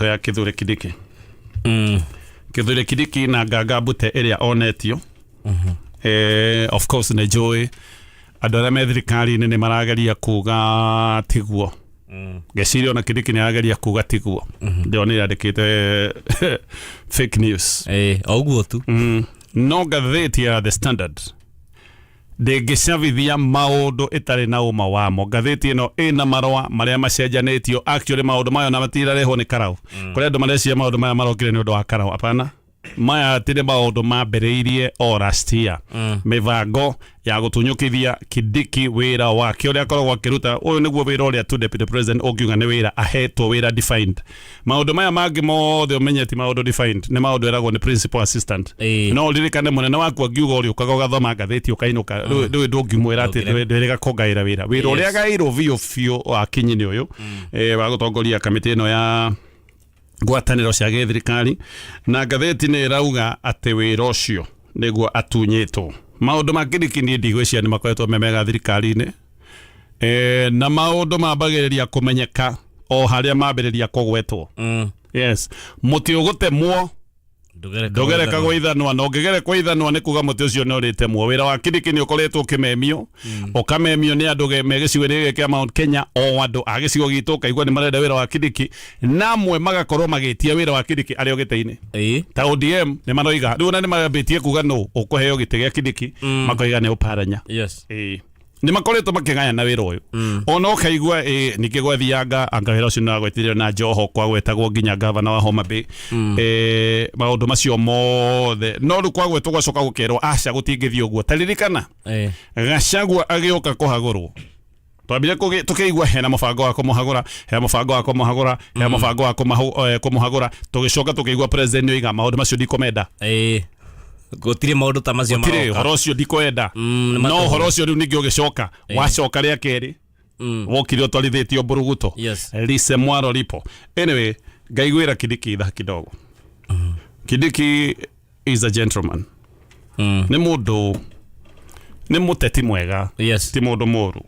Ya Kithure Kindiki. Kithure Kindiki na Nganga Mbute ĩrĩa onetio. Of course nĩ njũĩ andũ arĩa me thirikari-inĩ nĩ marageria kuga tiguo. Ngeciria ona Kindiki nĩ arageria kuga tiguo. Ndĩronire andĩkĩte fake news. O ũguo tu. No ngathĩti ya The Standard ndĩngĩcabithia maũndũ ĩtarĩ na ũma wamo. Ngathĩti ĩno ĩna marũa marĩa macenjanĩtio. Actually, maũndũ mayo na matirarehwo nĩ karau. Kũrĩ andũ mareciria maũndũ maya marokire nĩ ũndũ wa karau. Hapana, maya ti nĩ maũndũ mambĩrĩirie o last year. Mĩbango ya gũtunyũkithia Kindiki wĩra wake ũrĩa akoragwo akĩruta. Ũyũ nĩguo wĩra ũrĩa tu deputy president ũngiuga nĩ wĩra ahetwo, wĩra defined. Maũndũ maya mangĩ mothe ũmenye ti maũndũ defined, nĩ maũndũ eragwo nĩ principal assistant. No ũririkane mũnene waku angiuga ũrĩa ũkaga ũgathoma ngathĩti ũkainũka. Rĩu ndũngĩmwĩra atĩ ndwĩrĩga kũngaĩra wĩra. Wĩra ũrĩa agaĩirwo biũ biũ wa kinyi nĩ ũyũ wa gũtongoria kamĩtĩ ĩno ya ngwatanĩro cia gĩthirikari, na ngathĩti nĩ ĩrauga atĩ wĩra ũcio nĩguo atunyĩtwo. Maũndũ ma Kindiki niĩ ndigwĩciria nĩ makoretwo me mega thirikari-inĩ, na maũndũ mambagĩrĩria kũmenyeka o harĩa mambĩrĩria kũgwetwo. Yes, mũtĩ ũgũtemwo ndũgereka gwa ithanwa, na ũngĩgerekwo ithanwa nĩ kuga mũtĩ ũcio nĩ ũrĩtemwo. Wĩra wa Kindiki nĩ ũkoretwo ũkĩmemio, ũkamemio nĩ andũ me gĩcigo-inĩ gĩkĩ kĩa Mount Kenya, o andũ a gĩcigo gitũ ũkaigua nĩ marenda wĩra wa Kindiki, na amwe magakorwo magĩtia wĩra wa Kindiki arĩ o gĩtĩ-inĩ. Ta ODM nĩ maroiga rĩu ona nĩ mambĩtie kuga nũ ũkũheo gĩtĩ gĩa Kindiki, makoiga nĩ Oparanya. Nĩ makoretwo makĩgayana wĩra ũyũ. Ona ũkaigua ningĩ gwathianga anga wĩra ũcio nĩwagwetirio na Joho, kwagwetagwo nginya gavana wa Homa Bay. Maũndũ macio mothe no rĩu kwagwetwo gwacoka gũkerwo aca, gũtingĩthiĩ ũguo. Ta ririkana Gachagua agĩũka kũhagũrwo, twambire tũkĩigua hena mũbango wa kũmũhagũra, hena mũbango wa kũmũhagũra, hena mũbango wa kũmũhagũra. Tũgĩcoka tũkĩigua president nĩoiga maũndũ macio ndikomenda. Gũtirĩ maũndũ ta macio gũtirĩ maroka. Ũhoro ũcio ndikwenda. Nĩ no matũhũ. Ũhoro ũcio rĩu ningĩ ũgĩcoka wacoka rĩa kerĩ, wokire ũtwarithĩtio mburuguto. Lisemwaro lipo. Anyway, ngaiguĩra Kindiki tha kidogo. Kindiki is a gentleman. Nĩ mũndũ, nĩ mũteti mwega. Ti mũndũ mũru.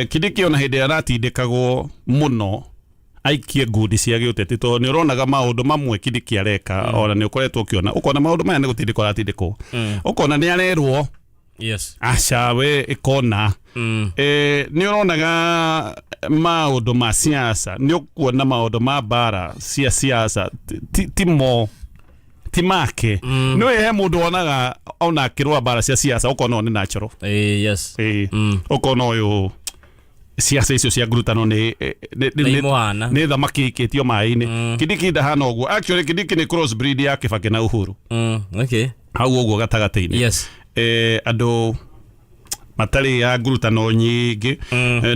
Kindiki ona hĩndĩ ĩrĩa aratindĩkagwo mũno aikie ngundi cia gĩũteti, tondũ nĩ ũronaga maũndũ mamwe Kindiki areka, ona nĩ ũkoretwo ũkĩona, ũkona maũndũ maya nĩ gũtindĩkwo aratindĩkwo, ũkona nĩ arerwo aca we ĩkona. Nĩ ũronaga maũndũ ma siasa, nĩ ũkuona maũndũ ma mbara cia siasa ti mo ti make. Nĩ he mũndũ wonaga ona akĩrũa mbara cia siasa ũkona ũyũ nĩ natural. Ũkona ũyũ siasa icio cia ngurutano Nĩ imũhana. Nĩ thamaki ikĩtio maĩ-inĩ. Kindiki ndahana ũguo. Actually, Kindiki nĩ cross breed ya Kibaki na Uhuru. Hau ũguo gatagatĩ-inĩ. Andũ matarĩ ya ngurutano nyingĩ.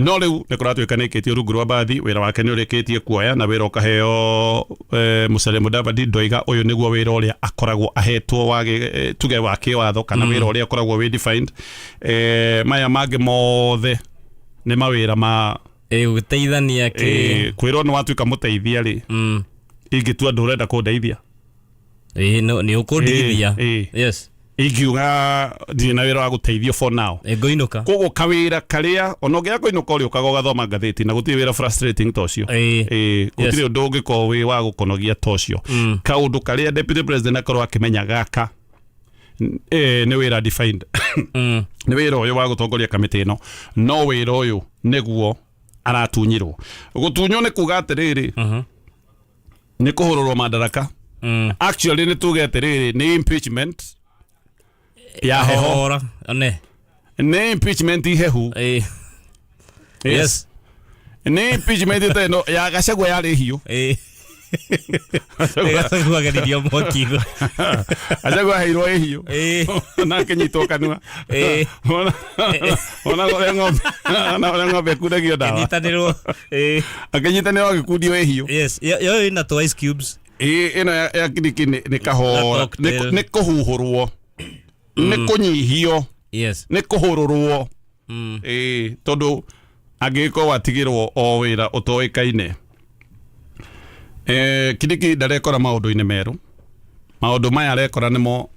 No rĩu nĩ kũratuĩka nĩ ĩkĩtio rungu rwa mbathi. Wĩra wake nĩ ũrĩkĩtie kuoya na wĩra ũkaheo Musalia Mudavadi. Ndoiga ũyũ nĩguo wĩra ũrĩa akoragwo ahetwo wa tuge wa kĩwatho kana wĩra ũrĩa ũkoragwo wĩ defined. Maya mangĩ mothe nĩ mawĩra ma Gũteithania kĩ. Kwĩrwo nĩ watuĩka mũteithia rĩ, ingĩtua ndũrenda kũndeithia. Nĩ ũkũndigithia. Ingiuga ndirĩ na wĩra wa gũteithio for now. Ngũinũka. Koguo kawĩra karĩa ona ũngĩaga kũinũka ũrĩũkaga ũgathoma ngathĩti, na gũtirĩ wĩra frustrating ta ũcio. Gũtirĩ ũndũ ũngĩkorwo wĩ wa gũkonogia ta ũcio. Kaũndũ karĩa deputy president akorwo akĩmenya gaka nĩ wĩra defined, nĩ wĩra ũyũ wa gũtongoria kamĩtĩ ĩno, no wĩra ũyũ nĩguo aratunyirwo. Gũtunywo nĩ kuga atĩrĩrĩ, nĩ kũhũrũrwo madaraka. Actually, nĩ tuge atĩrĩrĩ, nĩ impeachment ya heho. Hora one. Nĩ impeachment ihehu. Nĩ impeachment ta ĩno ya Gachagua yarĩ hiũ. Gachagua ageririo mwaki igũrũ. Gachagua aheirwo ĩhiũ na akĩnyitwo kanua. Ona ũrĩa ng'ombe, ona ũrĩa ng'ombe ĩkundagio ndawa. Nyitanĩrwo. Akĩnyitanĩrwo agĩkundio ĩhiũ. Yes, yo ĩna tũ ice cubes. Ĩno ya Kindiki nĩ kahora. Na cocktail. Nĩ kũhuhũrwo, nĩ kũnyihio, nĩ kũhũrũrwo. Tondũ angĩgĩkorwo watigĩrwo o wĩra ũtoĩkaine. Kindiki ndarekora maũndũ-inĩ merũ. Maũndũ maya arekora nĩmo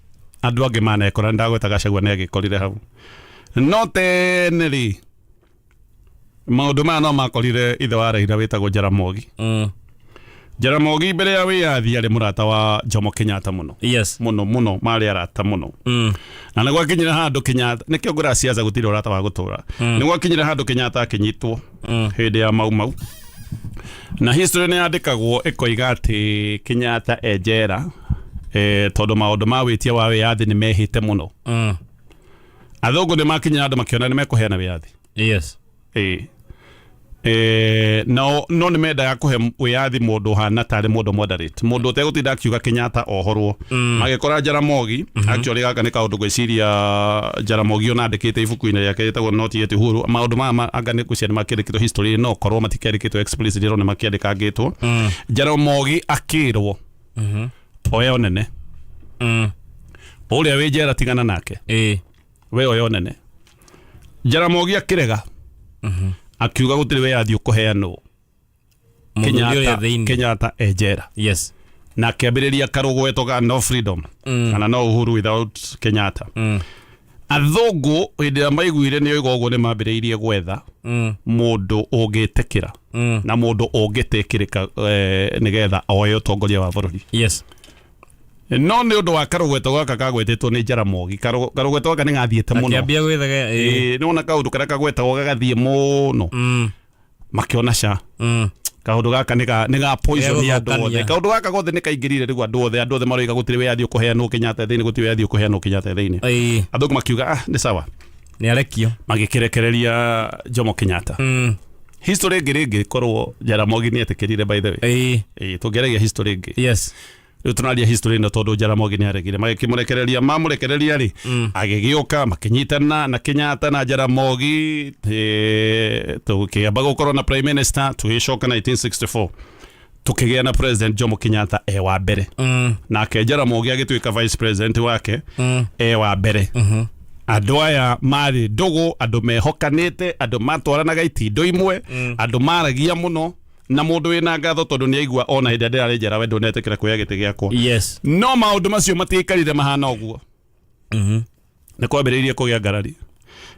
andũ angĩ manekora. Ndagweta Gachagua nĩ agĩkorire hau, no tene rĩ, maũndũ maya no makorire ithe wa Raila wĩtagwo Jaramogi. Jaramogi mbere ya wĩyathi arĩ mũrata wa Jomo Kenyatta mũno. Yes. Mũno mũno, marĩ arata mũno. Na nĩ gwakinyire handũ Kenyatta, nĩkĩo ngũra ciaca gũtirĩ ũrata wa gũtũra. Nĩ gwakinyire handũ Kenyatta akĩnyitwo hĩndĩ ya Mau Mau, na history nĩ yandĩkagwo ĩkoiga atĩ Kenyatta e njera tondũ maũndũ ma wĩtia wa wĩyathi nĩ mehĩte mũno. Athũngũ nĩ makinyire andũ makĩona nĩ mekũheana wĩyathi. Ĩĩ. No nĩ mendaga kũhe wĩyathi mũndũ ũhana tarĩ mũndũ moderate, mũndũ ũtegũtinda akiuga Kenyatta ohorwo. Magĩkora Jaramogi. Actually gaka nĩ kaũndũ ngwĩciria Jaramogi ona andĩkĩte ibuku-inĩ rĩake rĩtagwo Not Yet Uhuru. Maũndũ maya anga nĩ ngwĩciria nĩ makĩandĩkĩtwo history, no korwo matikĩandĩkĩtwo explicitly, no nĩ makĩandĩkangĩtwo. Jaramogi akĩrwo oya ũnene, ũrĩa wĩ njera tigana nake, we oya ũnene. Jaramogi akĩrega, akiuga gũtirĩ wĩyathi ũkũheanwo Mũthuri ũrĩa Kenyatta thĩinĩ. Kenyatta e njera. Na akĩambĩrĩria karũgweto ga no freedom kana no uhuru without Kenyatta. Athũngũ hĩndĩ ĩrĩa maiguire nĩ oiga ũguo, nĩ mambĩrĩirie gwetha mũndũ ũngĩtĩkĩra na mũndũ ũngĩtĩkĩrĩka nĩgetha oe ũtongoria wa bũrũri. No nĩ ũndũ wa karũgweto gaka kagwetetwo nĩ Jaramogi, karũgweto gaka nĩ gathiĩte mũno. Akĩambia gwĩthega. Ĩĩ, nĩwona kaũndũ karĩa kagwetagwo gagathiĩ mũno. Makĩona ca kaũndũ gaka nĩ ga poison andũ Gegũthũkania. othe. Kaũndũ gaka gothe nĩ kaingĩrire rĩu andũ othe maroiga gũtirĩ wĩyathi ũkũheanwo Kenyatta thĩinĩ, gũtirĩ wĩyathi ũkũheanwo Kenyatta thĩinĩ. Athũngũ makiuga, "Ah, nĩ sawa." Nĩ arekio. Magĩkĩrekereria Jomo Kenyatta. History ĩngĩ rĩngĩ korwo Jaramogi nĩ etĩkĩrire, by the way. Ĩĩ, tũngĩaragia history ĩngĩ. Rĩu tũraria history ĩno tondũ Jaramogi nĩ aregire, magĩkĩmũrekereria. Mamũrekereria rĩ, agĩgĩũka makĩnyitana na Kenyatta na Jaramogi, tũkĩamba gũkorwo na prime minister. Tũgĩcoka 1964 tũkĩgĩa na President Jomo Kenyatta e wa mbere, nake Jaramogi agĩtuĩka vice president wake e wa mbere. Andũ aya marĩ ndũgũ, andũ mehokanĩte, andũ matwaranaga itindo imwe, andũ maragia mũno, na mũndũ wĩna ngatho tondũ nĩ aigua ona hĩndĩ ĩrĩa ndĩrarĩ njera we ndũnetĩkĩra kuoya gĩtĩ gĩakwa. No maũndũ macio matiaikarire mahana ũguo. Nĩ kwambĩrĩirie kũgĩa ngarari.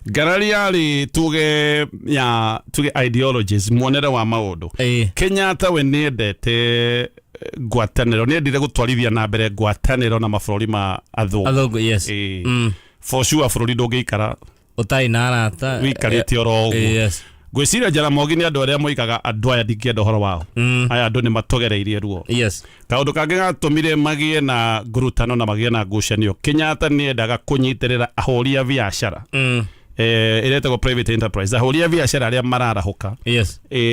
Ngarari yarĩ tuge ya tuge ideologies, muonere wa maũndũ. Kenyatta we nĩendete ngwatanĩro, nĩendire gũtwarithia na mbere ngwatanĩro na mabũrũri ma athũngũ. Athũngũ, yes. Ĩĩ. For sure bũrũri ndũngĩikara ũtarĩ na arata. wĩikarĩte oro ũguo. Ngwĩciria Jaramogi nĩ andũ arĩa moigaga andũ aya ndingĩenda ũhoro wao, aya andũ nĩ matũgereirie ruo. Kaũndũ kangĩ gatũmire magĩe na ngurutano na magĩe na ngucanio, Kenyatta nĩ endaga kũnyitĩrĩra ahũri a biacara, ĩrĩa ĩtagwo private enterprise, ahũri a biacara arĩa mararahũka.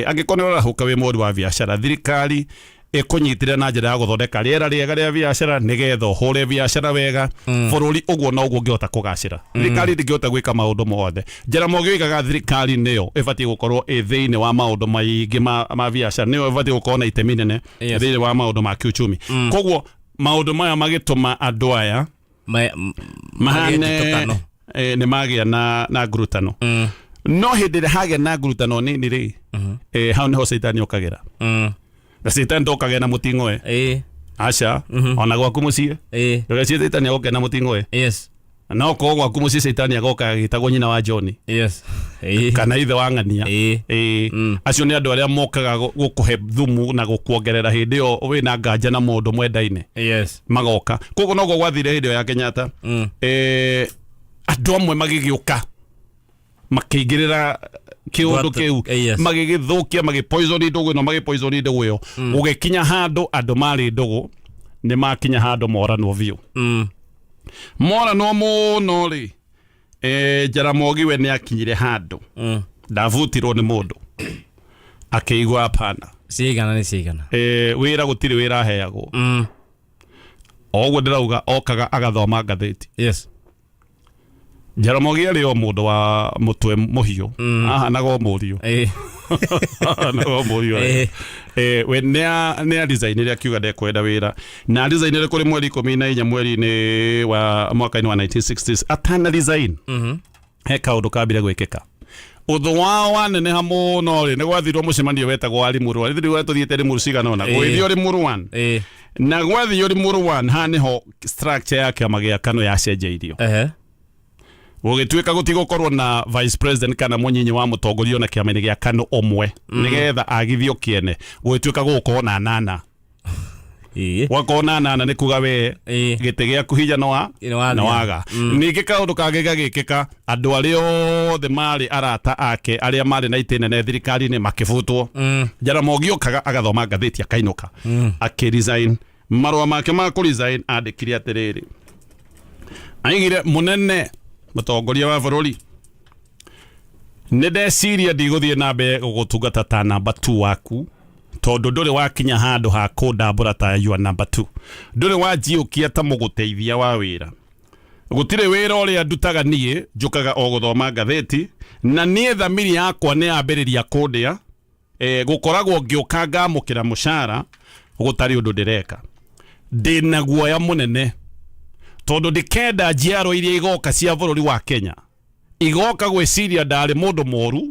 Angĩkorwo nĩ ũrarahũka wĩ mũhũri wa biacara, thirikari ĩkũnyitĩrĩra na njĩra ya gũthondeka rĩera rĩega rĩa biacara nĩgetha ũhũre biacara wega. Bũrũri ũguo noguo ũngĩhota kũgacĩra. Thirikari ndĩngĩhota gwĩka maũndũ mothe. Jaramogi oigaga thirikari nĩyo ĩbatiĩ gũkorwo ĩ thĩinĩ wa maũndũ maingĩ ma biacara, nĩyo ĩbatiĩ gũkorwo na itemi nene thĩinĩ wa maũndũ ma kiuchumi. Koguo maũndũ maya magĩtũma andũ aya mahane Magĩe njũtũkano. Nĩ magĩa na ngurutano. No hĩndĩ ĩrĩa hagĩa na ngurutano nini rĩ, hau nĩho caitani okagĩra. Na caitani ndokagĩa na mũting'oe. Aca, ona gwaku mũciĩ, ndũgecirie caitani agoka na mũting'oe. No korwo gwaku mũciĩ caitani agoka agĩtagwo nyina wa John kana ithe wa ng'ania. Ĩĩ. Acio nĩ andũ arĩa mokaga gũkũhe thumu na gũkuongerera hĩndĩ ĩyo wĩna nganja na mũndũ mwendaine. Magoka. Koguo noguo gwathire hĩndĩ ĩyo ya Kenyatta. Andũ amwe magĩgĩũka makĩingĩrĩra kĩũndũ kĩu, magĩgĩthũkia, magĩpoison ndũgũ ĩno, magĩpoison ndũgũ ĩyo. Gũgĩkinya handũ andũ marĩ ndũgũ nĩ makinya handũ moranwo biũ. Moranwo mũno rĩ, Jaramogi we nĩ akinyire handũ ndabutirwo nĩ mũndũ, akĩigua hapana. Cigana nĩ cigana. Wĩra gũtirĩ wĩra aheagwo. O ũguo ndĩrauga, okaga agathoma ngathĩti. Jaramogi arĩ o mũndũ wa mũtwe mũhiũ, ahanaga o mũriũ. Ahanaga o mũriũ. We nĩ a resignire, akiuga ndekwenda wĩra, na resignire kũrĩ mweri 14 mweri-inĩ wa mwaka-inĩ wa 1960s. Atana resign, he kaũndũ kambire gwĩkĩka. Ũthũ wao waneneha mũno rĩ, nĩ gwathirwo mũcemanio wetagwo wa Limuru. Rĩu tũthiĩte Limuru cigana ũna. Gwĩthio Limuru 1, na gwathio Limuru 1, haha nĩho structure ya kĩama gĩa KANU yacenjeirio. Gũgĩtuĩka gũtigũkorwo na vice president kana mũnyinyi wa mũtongoria ona kĩama-inĩ gĩa KANU ũmwe nĩgetha agithio kĩene. Gũgĩtuĩka gũgũkorwo na nana. Gwakorwo na 8 nĩ kuga we gĩtĩ gĩaku hinya no wa Nĩ wathira. no waga. Ningĩ kaũndũ kangĩ gagĩkĩka, andũ arĩa othe marĩ arata ake arĩa marĩ na itĩ nene thirikari-inĩ makĩbutwo. Jaramogi okaga agathoma ngathĩti akainũka. Akĩresign. Marũa make ma kũresign andĩkire atĩrĩrĩ, aigire mũnene mũtongoria wa bũrũri, nĩ ndeciria ndigũthiĩ na mbere gũgũtungata ta namba 2 waku, tondũ ndũrĩ wakinya handũ ha kũndambũra ta your number 2, ndũrĩ wanjiũkia ta mũgũteithia wa wĩra, gũtirĩ wĩra ũrĩa ndutaga niĩ njũkaga o gũthoma ngathĩti, na niĩ thamiri yakwa nĩ yambĩrĩria kũndĩa. Gũkoragwo ngĩũka ngamũkĩra mũcara gũtarĩ ũndũ ndĩreka, ndĩna guoya mũnene tondũ ndikenda njiaro iria igoka cia bũrũri wa Kenya igoka gwĩciria ndarĩ mũndũ mũru,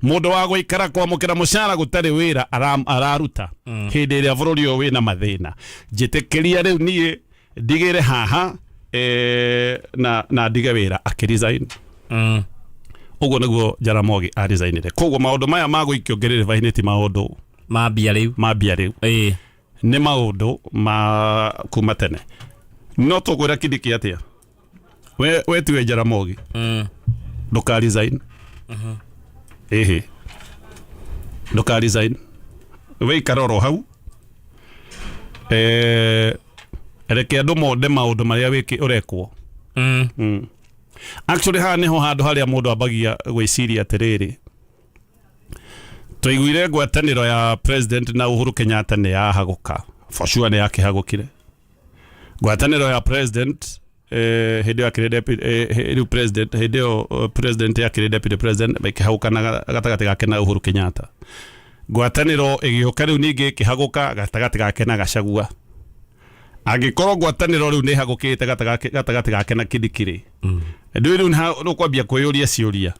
mũndũ wa gũikara kwamũkĩra mũcara gũtarĩ wĩra araruta hĩndĩ ĩrĩa bũrũri ũyũ wĩna mathĩna. Njĩtĩkĩria rĩu niĩ ndigĩre haha na ndige wĩra. Akĩresign. Ũguo nĩguo Jaramogi aresignire. Koguo maũndũ maya ma gũikio ngĩrĩrĩba-inĩ ti maũndũ mambia rĩu. Mambia rĩu, nĩ maũndũ ma kuma tene. No tũkwĩra Kindiki atĩa, we tiwe Jaramogi, ndũka resign. Ĩhĩ, ndũka resign, wĩikara oro hau. Reke andũ monde maũndũ marĩa wĩkĩ ũrekwo. Actually haha nĩho handũ harĩa mũndũ ambagia gwĩciria atĩrĩrĩ, twaiguire ngwatanĩro ya president na Uhuru Kenyatta nĩ yahagũka. For sure nĩ yakĩhagũkire ngwatanĩro ya president hĩndĩ ĩyo akĩrĩ deputy, rĩu president, hĩndĩ ĩyo president akĩrĩ deputy president, ĩkĩhagũkana gatagatĩ gake na Uhuru Kenyatta. Ngwatanĩro ĩgĩũka rĩu ningĩ ĩkĩhagũka gatagatĩ gake na Gachagua. Angĩkorwo ngwatanĩro rĩu nĩ ĩhagũkĩte gatagatĩ gake na Kindiki rĩ, ndũĩ rĩu nĩ ũkwambia kwĩyũria ciũria.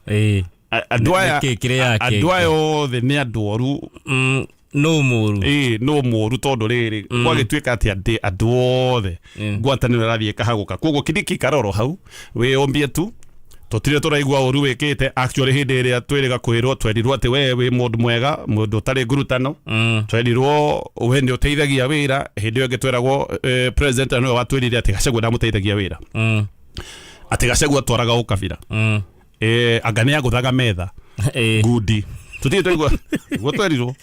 Andũ aya Nĩkĩ kĩrĩa yake? Andũ aya othe nĩ andũ oru. No mũru. Ĩĩ, no mũru, tondũ rĩrĩ gwagĩtuĩka atĩ andũ othe ngwatanĩro ĩrathiĩ ĩkahagũka. Koguo Kindiki karoro hau wĩyũmbie tu, tũtirĩ tũraigua ũru wĩkĩte. Actually hĩndĩ ĩrĩa twĩrĩga kwĩrwo, twerirwo atĩ we wĩ mũndũ mwega, mũndũ ũtarĩ ngurutano. Twerirwo we nĩ ũteithagia wĩra. Hĩndĩ ĩyo ĩngĩ tweragwo, president nĩwe watwĩrire atĩ Gachagua ndamũteithagia wĩra, atĩ Gachagua atwaraga ũkabira, anga nĩ agũthaga metha ngundi. Tũtirĩ twaigua guo twerirwo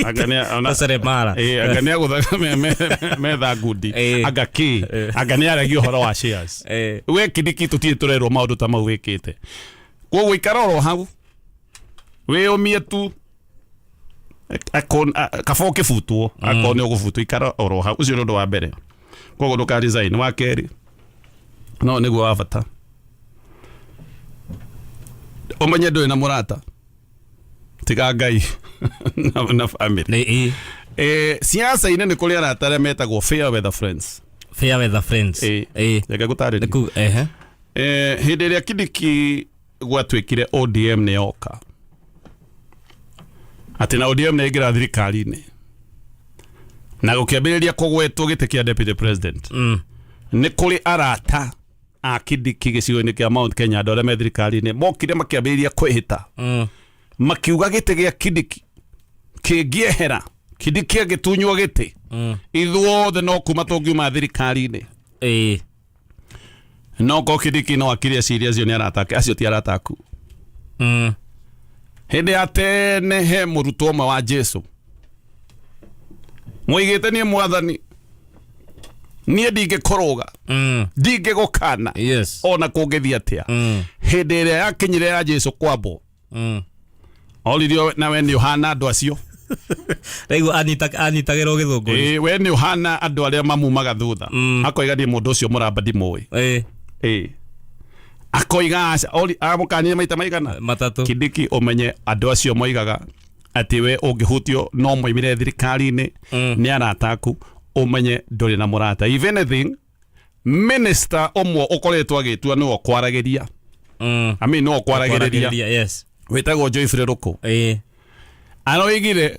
anga nĩ Seremala. Anga nĩ agũthaga metha ngundi, anga kĩ, anga nĩ aragia ũhoro wa shares. We Kindiki, tũtirĩ tũrerwo maũndũ ta mau wĩkĩte. Koguo ikara oro hau wĩyũmie tu. Kaba ũkĩbutwo, akorwo nĩ ũgũbutwo, ikara oro hau. Ũcio nĩ ũndũ wa mbere, koguo ndũka resign. Wa kerĩ, no nĩguo wa bata, ũmenye ndũrĩ na mũrata tiga Ngai na family. Nĩ ĩ. Siasa-inĩ nĩ kũrĩ arata arĩa metagwo fair weather friends. Fair weather friends. Reke ngũtarĩrie. Nĩ ehe. Hĩndĩ ĩrĩa Kindiki gwatuĩkire ODM nĩ yoka, atĩ na ODM nĩ ĩingĩra thirikari-inĩ na gũkĩambĩrĩria kũgwetwo gĩtĩ kĩa deputy president, nĩ kũrĩ arata a Kindiki gĩcigo-inĩ kĩa Mount Kenya, andũ arĩa me thirikari-inĩ, mokire makĩambĩrĩria kwĩhĩta, makiuga gĩtĩ gĩa Kindiki kĩngĩehera, Kindiki angĩtunywo gĩtĩ, ithuothe no kuma tũngiuma thirikari-inĩ. No ko Kindiki no akiri eciria acio nĩ arata ake, acio ti arata aku. Hĩndĩ ya tene he mũrutwo ũmwe wa Jesu mũigĩte, niĩ mwathani, niĩ ndingĩkũrũga, ndingĩgũkana ona kũngĩthiĩ atĩa. Hĩndĩ ĩrĩa yakinyire ya Jesu kwambwo, oririo, nawe nĩ ũhana andũ acio? Rĩu anyitagĩrwo gĩthũngũri. Ĩĩ, we nĩ ũhana andũ arĩa mamumaga thutha? Akoiga, niĩ mũndũ ũcio mũramba ndimũĩ. Ĩĩ, akoiga aca. Amũkanire maita maigana? Matatũ. Kindiki, ũmenye andũ acio moigaga atĩ we ũngĩhutio no moimire thirikari-inĩ nĩ arata aku, ũmenye ndũrĩ na mũrata. If anything, minister ũmwe ũkoretwo agĩtua nĩwe ũkwaragĩria, I mean, nĩwe ũkwaragĩrĩria, Kwaragĩrĩria, yes. Wĩtagwo Joyfrey Rũkũ, aroigire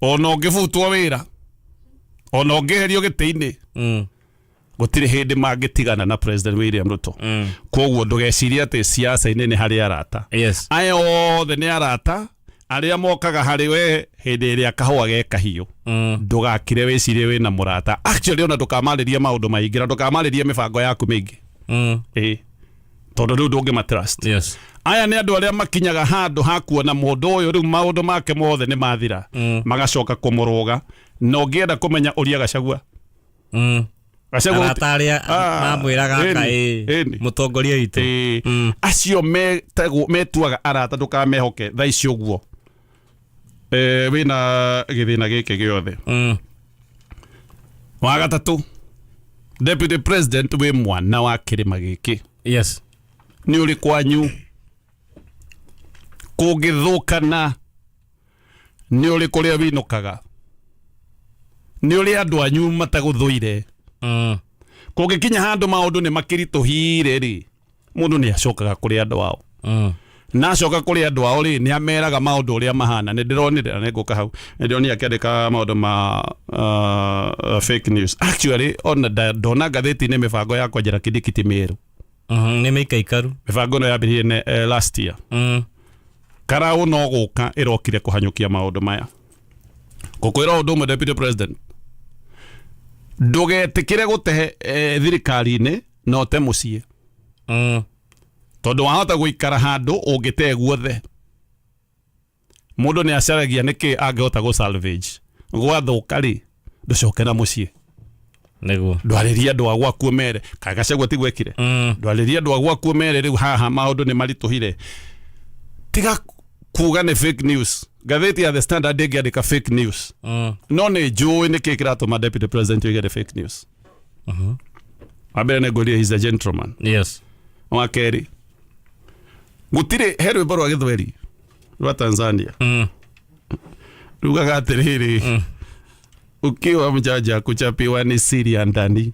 ona ũngĩbutwo wĩra, ona ũngĩherio gĩtĩ-inĩ, gũtirĩ hĩndĩ mangĩtigana na President William Ruto. Koguo ndũgecirie atĩ siasa-inĩ nĩ harĩ arata. Aya othe nĩ arata. Arĩa mokaga harĩ we hĩndĩ ĩrĩa kahũa ge kahiũ, ndũgakire wĩcirie wĩna mũrata. Actually, ona ndũkamarĩrie maũndũ maingĩ na ndũkamarĩrie mĩbango yaku mĩingĩ. Ĩĩ, tondũ rĩu ndũngĩma trust. Aya nĩ andũ arĩa makinyaga handũ ha kuona mũndũ ũyũ rĩu maũndũ make mothe nĩ mathira, magacoka kũmũrũga. Na ũngĩenda kũmenya ũria Gachagua. Gachagua Arata arĩa Ah, mamwĩraga aka ĩni, ĩ ĩni. mũtongoria witũ. Ĩĩ. Acio metagwo metuaga arata, ndũkamehoke thaa ici ũguo. Wĩna gĩthĩna gĩkĩ gĩothe. Wa gatatũ, deputy president, wĩ mwana wa kĩrĩma gĩkĩ. Nĩ ũrĩ kwanyu kũngĩthũkana, nĩ ũrĩ kũrĩa winũkaga, nĩ ũrĩ andũ anyu matagũthũire. Kũngĩkinya handũ maũndũ nĩ makĩritũhire rĩ, mũndũ nĩ acokaga kũrĩ andũ ao. Na acoka kũrĩ andũ ao rĩ, nĩ ameraga maũndũ ũrĩa mahana. Nĩ ndĩronire na nĩ ngũka hau, nĩ ndĩronire akĩandĩka maũndũ ma fake news. Actually, ona ndona ngathĩti-inĩ mĩbango ya kwenjera Kindiki ti mĩerũ. Nĩ mĩikaikaru. Mĩbango ĩno yambĩrĩirie last year. Karau no gũka ĩrokire kũhanyũkia maũndũ maya. Ngũkwĩra ũndũ ũmwe, deputy president, ndũgetĩkĩre gũte thirikari-inĩ na ũte mũciĩ. Tondũ wahota gũikara handũ ũngĩte guothe. Mũndũ nĩ acaragia nĩkĩ angĩhota gũ salvage. Gwathũka rĩ, ndũcoke na mũciĩ. Nĩguo. Ndwarĩria andũ a gwaku ũmere kaĩ Gachagua tiguo ekire. Ndwarĩria andũ a gwaku ũmere rĩu haha maũndũ nĩ maritũhire. Tiga kuga nĩ fake news. Ngathĩti ya The Standard ndĩngĩandĩka fake news. No nĩ njũĩ nĩkĩ kĩratũma deputy president oige nĩ fake news. Wa mbere nĩ ngwĩrire he's a gentleman. Wa kerĩ, gũtirĩ he rwĩmbo rwa gĩthweri rwa Tanzania rugaga atĩrĩrĩ, ukiwa mjanja kuchapiwa ni siri ya ndani.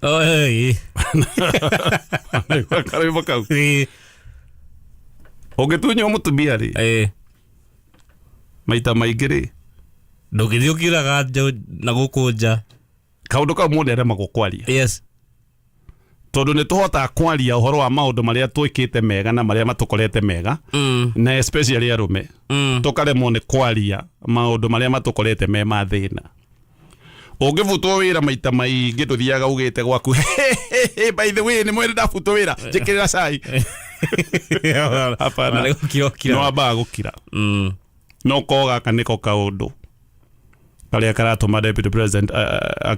Oh, ĩ. Karwĩmbo kau. Ĩ. Ũngĩtunywo mũtumia rĩ, maita maingĩ rĩ, Ndũngĩthiĩ ũkiuraga na gũkũ nja. Kaũndũ kau mũndũ aremagwo kwaria. Tondũ nĩ tũhotaga kwaria ũhoro wa maũndũ marĩa twĩkĩte mega na marĩa matũkorete mega, na especially arũme, tũkaremwo nĩ kwaria maũndũ marĩa matũkorete me ma thĩna. Ũngĩbutwo wĩra maita maingĩ ndũthiaga ugĩte gwaku, "By the way, nĩ mwĩrĩ ndabutwo wĩra, njĩkĩrĩra cai." Hapana. Nĩ gũkira ũkira. Nĩ wambaga gũkira. No ko gaka nĩko kaũndũ karĩa karatũma deputy president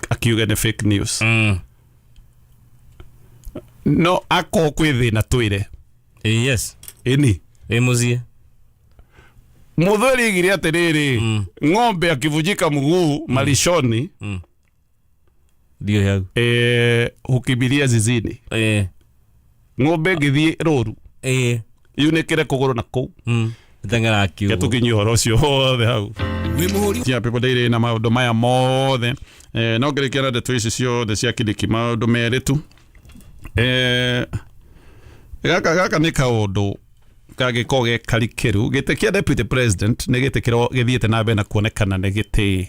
akiuge nĩ fake news. No akorwo kwĩ thĩna twĩre. Ĩni. Wĩ mũciĩ. Mũthuri igire atĩrĩrĩ, ng'ombe akivunjika mguu malishoni, Ndio hau. Hukimbilia zizini. Ng'ombe ĩngĩthiĩ rũru, yunĩkĩre kũgũrũ na kũu. Teng'era kiugo. Tũkinyie ũhoro ũcio wothe hau cia People Daily na maũndũ maya mothe. No ngĩrĩkia na ndeto ici ciothe cia Kindiki, maũndũ merĩ tu. Gaka nĩ kaũndũ kangĩkorwo ge karikĩru. Gĩtĩ kĩa deputy president nĩ gĩtĩ kĩro gĩthiĩte na mbere na kuonekana nĩ gĩtĩ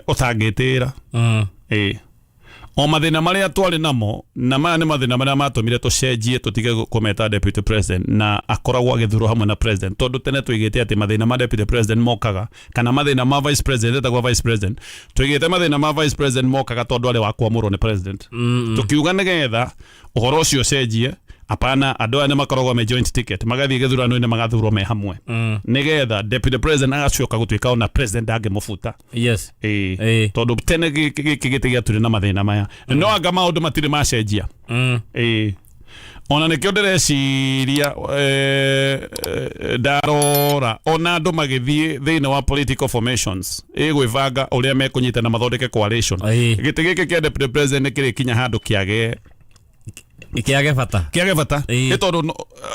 ũtangĩtĩra. Ĩĩ, o mathĩna marĩa twarĩ namo, na maya nĩ mathĩna marĩa matũmire tũcenjie tũtige kũmeta deputy president na akoragwo agĩthurwo hamwe na president, tondũ tene tũigĩte atĩ mathĩna ma deputy president mokaga, kana mathĩna ma vice president, etagwo vice president, tũigĩte mathĩna ma vice president mokaga tondũ arĩ wa kwamũrwo nĩ president. Tũkiuga nĩgetha ũhoro ũcio ũcenjie, apana, andũ aya nĩ makoragwo me joint ticket, magathiĩ gĩthurano-inĩ magathurwo me hamwe, nĩgetha deputy president agacoka gũtuĩka ona president ndangĩmũbuta. Ĩĩ. Tondũ tene gĩkĩ gĩtĩ gĩatũrĩ na mathĩna maya, no anga maũndũ matirĩ macenjia. Ĩĩ, ona nĩkĩo ndĩreciria, ndarora ona andũ magĩthiĩ thĩinĩ wa political formations ĩgwĩbanga ũrĩa mekũnyitana mathondeke coalition. Gĩtĩ gĩkĩ kĩa deputy president nĩ kĩrĩkinya handũ kĩage Kĩage bata. Kĩage bata. Nĩ tondũ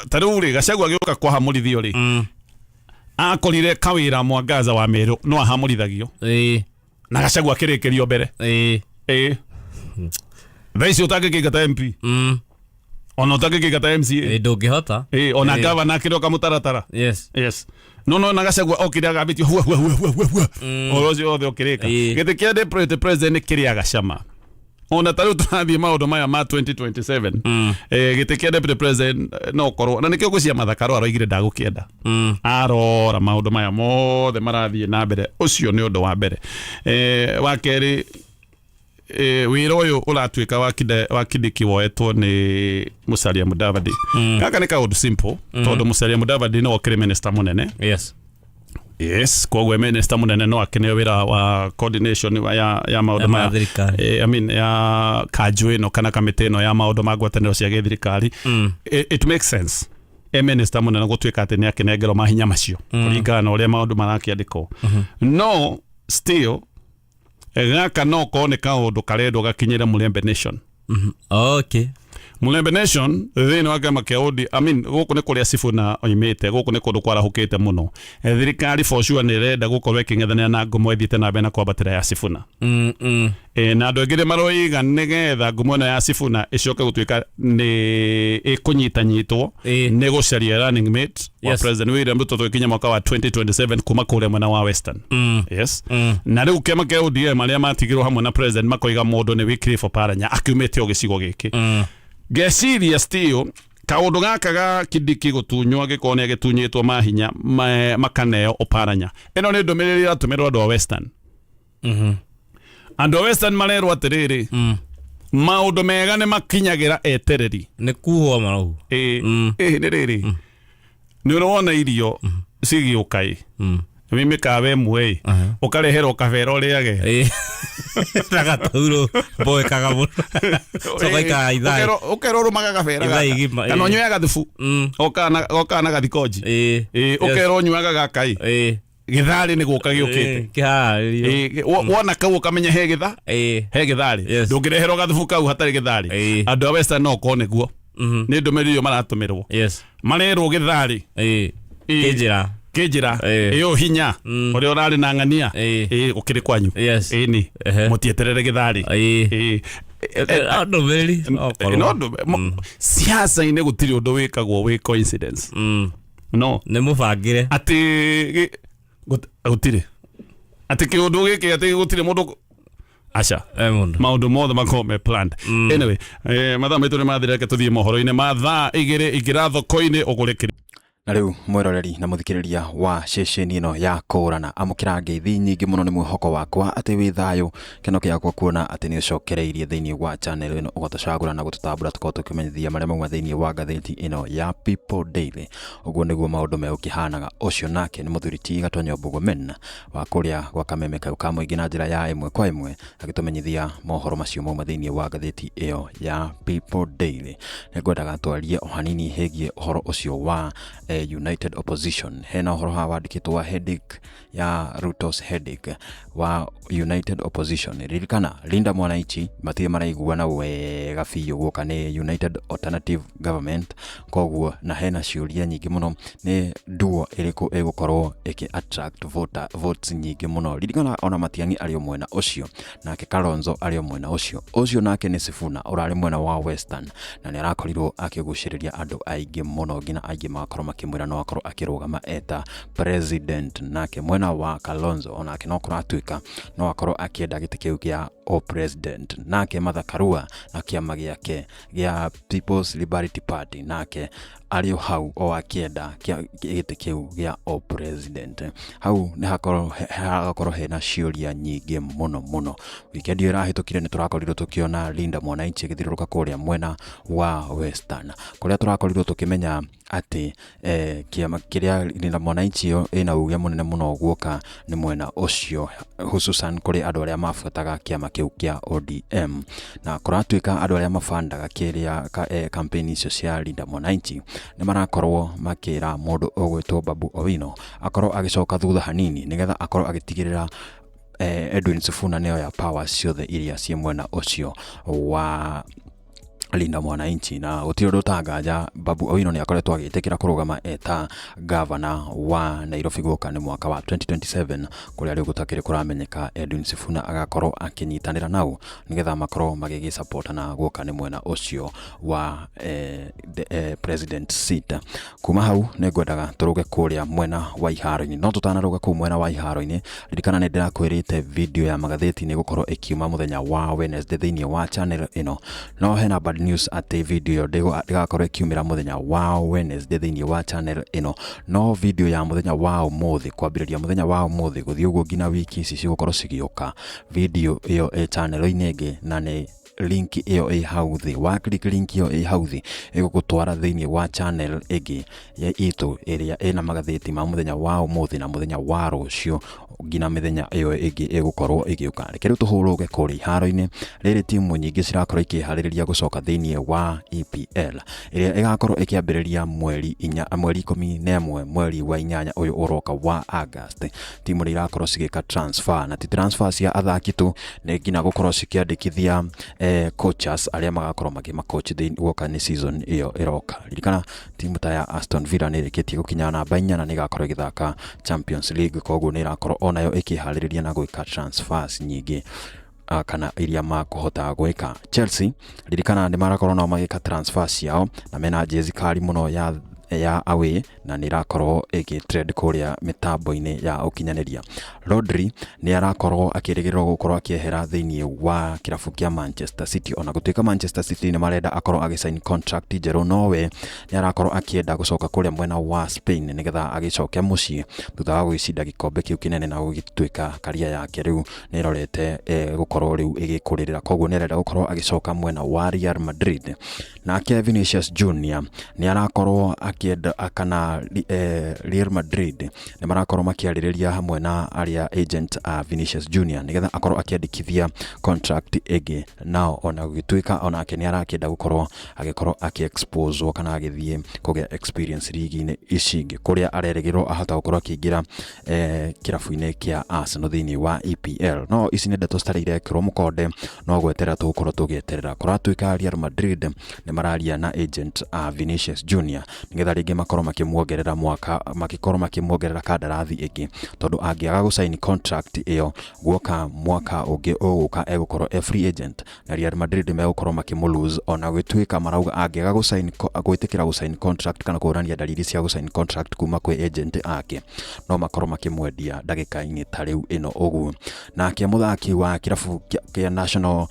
ta rĩu rĩ, Gachagua agĩũka kwahamũrithio rĩ, akorire kawĩra Mwangaza wa Meru no ahamũrithagio, na Gachagua akĩrĩkĩrio mbere. Ĩĩ, thaa ici ũtangĩkĩingata MP, ona ũtangĩkĩingata MCA. Ĩ, ndũngĩhota. Ĩĩ, ona gavana akĩrĩ o kamũtaratara. No na Gachagua okire agambĩtio hua hua hua hua hua hua, ũhoro ũcio wothe ũkĩrĩka. Gĩtĩ kĩa deputy president nĩ kĩrĩaga cama. Ona ta rĩu tũrathiĩ maũndũ maya ma 2027, gĩtĩ kĩa deputy president, no korwo na nĩkĩo ngwĩciria Martha Karua aroigire ndagũkĩenda. Arora maũndũ maya mothe marathiĩ na mbere. Ũcio nĩ ũndũ wa mbere. Wa kerĩ, wĩra ũyũ ũratuĩka wa Kindiki woetwo nĩ Musalia Mudavadi. Gaka nĩ kaũndũ simple, tondũ Musalia Mudavadi nĩwe ũkĩrĩ minister mũnene. Yes, koguo minister mũnene no akĩneo wĩra wa coordination ya maũndũ Ya maya thirikari. I mean, ya kanjũ ĩno kana kamĩtĩ ĩno ya maũndũ ma ngwatanĩro cia gĩthirikari. It makes sense e minister mũnene gũtuĩka atĩ nĩ akĩnengerwo mahinya macio kũringana na ũrĩa maũndũ marakĩandĩkwo. No still, gaka no korwo nĩ kaũndũ karendwo gakinyĩre Mulembe Nation. Mulembe Nation thĩinĩ wa kĩama kĩa OD, I mean, gũkũ nĩ kũrĩa Sifuna oimĩte, gũkũ nĩ kũndũ kwarahũkĩte mũno. Thirikari for sure nĩ ĩrenda gũkorwo ĩkĩng'ethanĩra na ngumo ĩthiĩte na mbere na kwambatĩra ya Sifuna. Na andũ aingĩ nĩ maroiga nĩgetha ngumo ĩno ya Sifuna ĩcoke gũtuĩka nĩ ĩkũnyitanyitwo nĩ gũcaria running mate wa President William Ruto tũgĩkinya mwaka wa 2027 kuma kũrĩa mwena wa Western. Yes. Na rĩu kĩama kĩa ODM arĩa matigirwo hamwe na president makoiga mũndũ nĩ Wycliffe Oparanya akiumĩte o gĩcigo gĩkĩ. Ngeciria still kaũndũ gaka ga Kindiki gũtunywo, angĩkorwo nĩ agĩtunyĩtwo mahinya makaneo Oparanya, ĩno nĩ ndũmĩrĩri ĩratũmĩrwo andũ a Western. Andũ a Western marerwo atĩrĩrĩ, maũndũ mega nĩ makinyagĩra etereri. Nĩ kuhwo maraugu. Ĩ ĩ nĩ rĩrĩ, nĩ ũrona irio cigĩũka ĩ wĩ mĩkawa ĩmwe ĩ ũkareherwo kabera ũrĩage. Na gatauro mboekaga mũno, coka ikara ithaa. Ũkerwo ũrũmaga gabera Ithaa gaka. igima, Kana ĩ. ũnyuaga gathubu okaga na gathikoji. Ĩ, ũkerwo ũnyuaga gaka ĩ gĩtharĩ nĩ gũka gĩũkĩte. Kĩharĩrio. Ĩ, wona kau ũkamenya he gĩtha he gĩtharĩ. Ndũngĩreherwo gathubu kau hatarĩ gĩtharĩ. Andũ a Western no korwo nĩguo nĩ ndũmĩrĩri ĩyo maratũmĩrwo. Marerwo gĩtharĩ Kĩnjĩra. Kĩnjĩra ĩyo hinya ũrĩa ũrarĩ na ng'ania ĩ ũkĩrĩ kwanyu. Ĩni mũtieterere gĩtharĩ. Ĩ. Ndũmĩrĩri no No siasa-inĩ gũtirĩ ũndũ wĩkagwo wĩ coincidence. No nĩ mũbangĩre. Atĩ gũtirĩ atĩ kĩũndũ gĩkĩ atĩ gũtirĩ mũndũ aca. E mũndũ. Maũndũ mothe makorwo me planned. Anyway, mathaa maitũ nĩ mathira, reke tũthiĩ mohoro-inĩ ma thaa 2. Ingĩra thoko-inĩ ũgũre kĩrĩa. Na rĩu mwĩroreri na mũthikĩrĩria wa ceceni ĩno ya Kũũrana, amũkĩra ngeithi nyingĩ mũno. Nĩ mwĩhoko wakwa atĩ wĩ thayũ. Kĩno gĩakwa kuona atĩ nĩ ũcokereirie thĩinĩ wa channel ĩno, ũgatũcagũra na gũtũtambũra tũkorwo tũkĩmenyithia marĩa mauma thĩinĩ wa ngathĩti ĩno ya People Daily. Ũguo nĩguo maũndũ megũkĩhanaga. Ũcio nake nĩ mũthuri ti Gatonyo Mbugomen wa kũrĩa gwa Kameme kau ka mũingĩ na njĩra ya ĩmwe kwa ĩmwe agĩtũmenyithia mohoro macio mauma thĩinĩ wa ngathĩti ĩyo ya People Daily. Nĩngwendaga twarie o hanini hĩgiĩ ũhoro ũcio wa United Opposition. Hena ũhoro haha wandĩkĩtwo wa headache ya Ruto's headache wa United Opposition. Ririkana Linda Mwananchi matirĩ maraiguana wega biũ guoka nĩ United Alternative Government, koguo na hena ciũria nyingĩ mũno, nĩ duo ĩrĩkũ ĩgũkorwo ĩkĩ attract votes nyingĩ mũno? Ririkana ona Matiang'i arĩ o mwena ũcio, nake Kalonzo arĩ o mwena ũcio ũcio, nake nĩ Sifuna ũrarĩ mwena wa Western na nĩ arakorirwo akĩgucĩrĩria andũ aingĩ mũno, nginya aingĩ magakorwo makĩmwĩra no akorwo akĩrũgama eta president. Nake mwena wa Kalonzo onake no kũratuĩka no akorwo akĩenda gĩtĩ kĩu kĩa o president. Nake Martha Karua na kĩama gĩake gĩa People's Liberty Party nake arĩ o hau o akĩenda gĩtĩ kĩu gĩa o president. Hau nĩ hagakorwo hena ciũria nyingĩ mũno mũno. Weekend ĩyo ĩrahĩtũkire nĩ tũrakorirwo tũkĩona Linda Mwananchi ĩgĩthiũrũrũka kũrĩa mwena wa Western, kũrĩa tũrakorirwo tũkĩmenya atĩ kĩama kĩrĩa Linda Mwananchi ĩyo ĩna uge mũnene mũno guoka nĩ mwena ũcio, hususan kũrĩ andũ arĩa mabuataga kĩama kĩu kĩa ODM. Na kũratuĩka andũ arĩa mabandaga kĩrĩa campaign icio cia Linda Mwananchi nĩ marakorwo makĩra mũndũ ũgwĩtwo Babu Owino akorwo agĩcoka thutha hanini nĩgetha akorwo agĩtigĩrĩra Edwin Sifuna nĩoya power ciothe iria ciĩ mwena ũcio wa Linda Mwananchi na gũtirĩ ũndũ ũtanganja Babu Owino nĩ akoretwo agĩtĩkĩra kũrũgama eta gavana wa Nairobi gũka nĩ mwaka wa 2027 kũrĩa rĩu gũtakĩrĩ kũramenyeka Edwin Sifuna agakorwo akĩnyitanĩra nao nĩgetha makorwo magĩgĩsapotana gũka nĩ mwena ũcio wa president seat. Kuma hau nĩ ngwendaga tũrũge kũrĩa mwena wa iharo-inĩ, no tũtanarũga kũu mwena wa iharo-inĩ, ririkana nĩ ndĩrakwĩrĩte video ya magathĩti nĩ gũkorwo ĩkiuma mũthenya wa Wednesday thĩinĩ wa channel ĩno, no hena bad news atĩ video ĩyo ndĩgakorwo ĩkiumĩra mũthenya wa Wednesday thĩinĩ wa channel ĩno, no video ya mũthenya wa ũmũthĩ kwambĩrĩria mũthenya wa ũmũthĩ gũthiĩ ũguo nginya wiki ici cigũkorwo cigĩũka, video ĩyo ĩ channel-inĩ ĩngĩ na nĩ link ĩyo ĩ hau thĩ. Wa click link ĩyo ĩ hau thĩ ĩgũgũtwara thĩinĩ wa channel ĩngĩ ya itũ ĩrĩa ĩna magathĩti ma mũthenya wa ũmũthĩ na mũthenya wa rũciũ nginya mĩthenya ĩyo ĩngĩ ĩgũkorwo ĩgĩũka. Reke rĩu tũhũrũke kũrĩa iharo-inĩ. Rĩrĩ timu nyingĩ cirakorwo ikĩharĩrĩria gũcoka thĩinĩ wa EPL ĩrĩa ĩgakorwo ĩkĩambĩrĩria mweri 11 mweri wa 8 ũyũ ũroka wa August. Timu nĩ irakorwo cigĩka transfer, na ti transfer cia athaki tu, nĩ nginya gũkorwo cikĩandĩkithia coaches arĩa magakorwo makĩmacoach thĩinĩ guoka nĩ season ĩyo ĩroka. Ririkana timu ta ya Aston Villa nĩ ĩrĩkĩtie gũkinya namba 4 na nĩ ĩgakorwo ĩgĩthaka Champions League, koguo nĩ ĩrakorwo onayo ĩkĩharĩrĩria na gwĩka transfers nyingĩ kana iria makũhota gwĩka. Chelsea ririkana nĩ marakorwo nao magĩka transfer ciao na mena jezi kali mũno ya away na nĩ ĩrakorwo ĩgĩ trend kũrĩa mĩtambo-inĩ ya ũkinyanĩria. Rodri nĩ arakorwo akĩrĩgĩrĩrwo gũkorwo akĩehera thĩinĩ wa kĩrabu kĩa Manchester City, ona gũtuĩka Manchester City nĩ marenda akorwo agĩsign contract njerũ, nowe nĩ arakorwo akĩenda gũcoka kũrĩa mwena wa Spain nĩgetha agĩcoke mũciĩ thutha wa gũgĩcinda gĩkombe kĩu kĩnene na gũgĩtuĩka karia yake rĩu nĩ ĩrorete gũkorwo rĩu ĩgĩkũrĩrĩra, koguo nĩ arenda gũkorwo agĩcoka mwena wa Real Madrid. Nake Vinicius Junior nĩ arakorwo akĩenda kana Real Madrid nĩ marakorwo makĩarĩrĩria hamwe na arĩa agent a Vinicius Junior nĩgetha akorwo akĩandĩkithia contract ĩngĩ nao, ona gũgĩtuĩka onake nĩ arakĩenda gũkorwo agĩkorwo akĩ-exposewo kana agĩthiĩ kũgĩa experience ligi-inĩ ici ingĩ kũrĩa arerĩgĩrĩrwo ahota gũkorwo akĩingĩra kĩrabu-inĩ kĩa Arsenal thĩinĩ wa EPL. No ici nĩ ndeto citarĩ irekĩrwo mũkonde, no gweterera tũgũkorwo tũgĩeterera. Kũratuĩka Real Madrid nĩ mararia na agent a Vinicius Junior nĩgetha rĩngĩ makorwo makĩmuongerera mwaka, makĩkorwo makĩmuongerera kandarathi ĩngĩ, tondũ angĩaga gũsign contract ĩyo guoka mwaka ũngĩ ũgũka egũkorwo e free agent na Real Madrid megũkorwo makĩmũ-lose, ona gũtuĩka marauga angĩaga gũsign gwĩtĩkĩra gũsign contract kana kuonania dalili cia gũsign contract kuma kwĩ agent ake no makorwo makĩmwendia ndagĩka-inĩ ta rĩu ĩno ũguo. Nake mũthaki wa kĩrabu kĩa National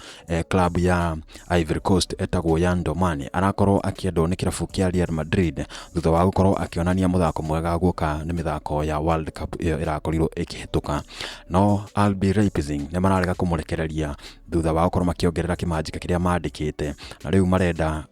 Club ya Ivory Coast etagwo Yan Domane arakorwo akĩendwo nĩ kĩrabu kĩa Real Madrid thutha wa gũkorwo akĩonania mũthako mwega guoka nĩ mĩthako ya World Cup ĩyo ĩrakorirwo ĩkĩhĩtũka. No RB Leipzig nĩ mararega kũmũrekereria thutha wa gũkorwo makĩongerera kĩmanjĩka kĩrĩa mandĩkĩte, na rĩu marenda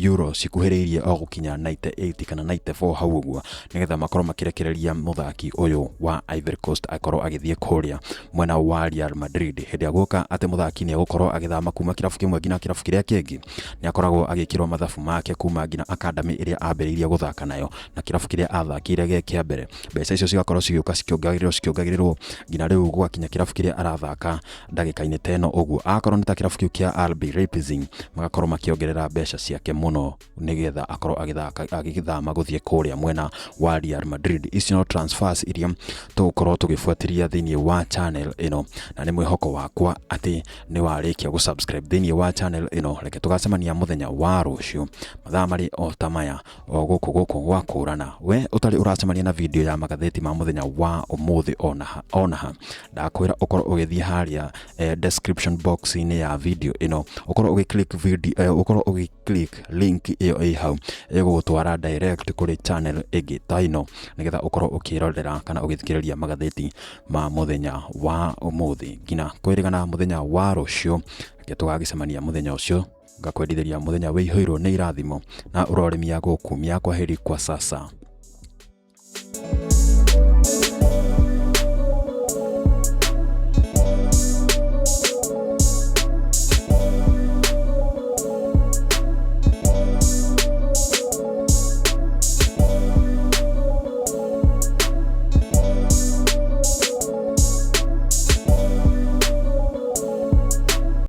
euro cikuhĩrĩirie o gũkinya 98 kana 94 hau ũguo nĩgetha makorwo makĩrekereria mũthaki ũyũ wa Ivory Coast akorwo agĩthiĩ kũrĩa mwena wa Real Madrid. Hĩndĩ ĩrĩa guoka atĩ mũthaki nĩ egũkorwo agĩthama kuma kĩrabu kĩmwe nginya kĩrabu kĩrĩa kĩngĩ, nĩ akoragwo agĩkĩrwo mathabu make kuma nginya academy ĩrĩa ambĩrĩirie gũthaka nayo na kĩrabu kĩrĩa athakĩire gĩ kĩa mbere. Mbeca icio cigakorwo cigĩũka cikĩongagĩrĩrwo nginya rĩu gwakinya kĩrabu kĩrĩa arathaka ndagĩka-inĩ ta ĩno ũguo. Akorwo nĩ ta kĩrabu kĩu kĩa RB Leipzig magakorwo makĩongerera mbeca ciake mũno nĩgetha akorwo agĩthaka agĩthama gũthiĩ kũrĩa mwena wa Real Madrid. Ici no transfers iria tũgũkorwo tũgĩbuatĩrĩria thĩinĩ wa channel ĩno, na nĩ mwĩhoko wakwa atĩ nĩ warĩkia gũ-subscribe thĩinĩ wa channel ĩno. Reke tũgacemania mũthenya wa rũciũ mathaa marĩ o ta maya o gũkũ gũkũ gwa kũrana. We ũtarĩ ũracemania na video ya magathĩti ma mũthenya wa ũmũthĩ onaha ndakwĩra ũkorwo ũgĩthiĩ harĩa description box-inĩ ya video ĩno, ũkorwo ũgĩ click video, ũkorwo ũgĩ click link ĩyo ĩ hau ĩgũgũtwara direct kũrĩ channel ĩngĩ ta ĩno nĩgetha ũkorwo ũkĩrorera kana ũgĩthikĩrĩria magathĩti ma mũthenya wa ũmũthĩ. Nginya kwĩrĩgana mũthenya wa rũciũ, reke tũgagĩcemania mũthenya ũcio, ngakwendithĩria mũthenya wĩihũirwo nĩ irathimo na ũrorĩmia gũkumia. Kwaheri kwa sasa.